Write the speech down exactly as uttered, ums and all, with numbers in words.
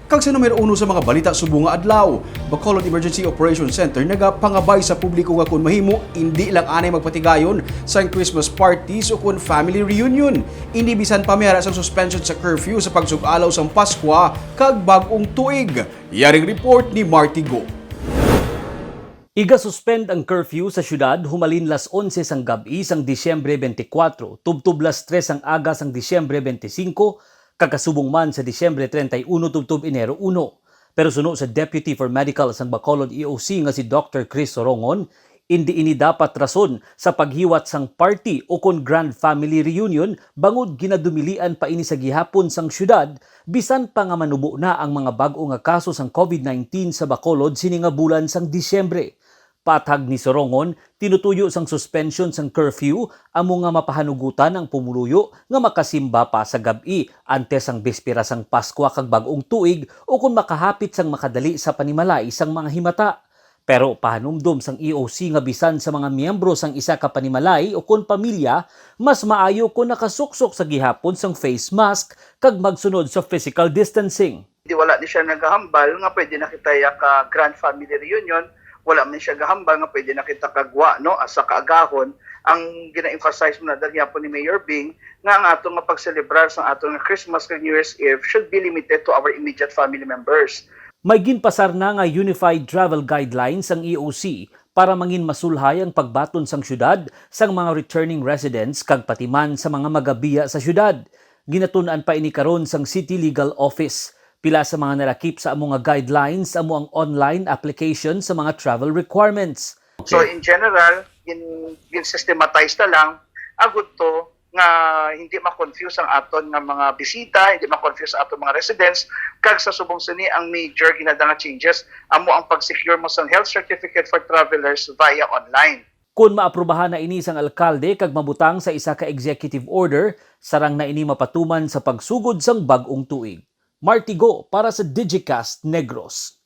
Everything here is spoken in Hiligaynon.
Kag sa numero uno sa mga balita subong nga adlaw, Bacolod Emergency Operations Center nagapangabay sa publiko nga kon mahimo, indi lang anay magpatigayon sang Christmas parties o kon family reunion. Ini bisan pa may ara sang suspension sa curfew sa pagsug-alaw sang Paskwa kag Bag-ong Tuig. Yaring report ni Marty Go. Igasuspend ang curfew sa siyudad humalin las onse sang gab-i sang Disyembre twenty-four tubtob las tres sang aga sang Disyembre twenty-five, kag kasubong man sa Disyembre treinta y uno tubtob Enero uno. Pero suno sa Deputy for Medical sang Bacolod E O C nga si Doctor Chris Sorongon, indi ini dapat rason sa paghiwat sang party o kon grand family reunion, bangod ginadumilian pa ini sa gihapon sang siyudad, bisan pa nga manubo na ang mga bag-o nga kaso sang COVID nineteen sa Bacolod sini nga bulan sang Disyembre. Pathag ni Sorongon, tinutuyo sang suspension sang curfew amo nga mapahanugutan ang pumuluyo nga makasimba pa sa gab-i antes sang bispera sang Paskwa kag Bag-ong Tuig o kon makahapit sang makadali sa panimalay sang mga himata. Pero pahanumdom sang E O C nga bisan sa mga miyembro sang isa ka panimalay o kon pamilya, mas maayo kon nakasuksok sa gihapon sang face mask kag magsunod sa physical distancing. Di, wala ni siya nagahambal nga pwede na kita ya ka grand family reunion. Wala man siya gahambal nga pwede na kita kagwa, no, asa kaagahon. Ang gina-emphasize mo na daghapon ni Mayor Bing nga ang ato nga pagselebrar sa ato nga Christmas kag New Year's Eve should be limited to our immediate family members. May ginpasar na nga Unified Travel Guidelines ang E O C para mangin masulhay ang pagbaton sang siyudad sang mga returning residents kag pati man sa mga magabiya sa siyudad. Ginatun-an pa ini karon sang City Legal Office. Pila sa mga nalakip sa amo nga guidelines amo ang online application sa mga travel requirements. So, okay, in general, gin, gin-systematize na lang agud to nga hindi ma-confuse ang aton nga mga bisita, hindi ma-confuse ang aton mga residents, kag sa subong sini ang major ginada nga changes amo ang pag-secure mo sang health certificate for travelers via online. Kon maaprubahan na ini sang alkalde kag mabutang sa isa ka executive order, sarang na ini mapatuman sa pagsugod sang bag-ong tuig. Martigo para sa Digicast Negros.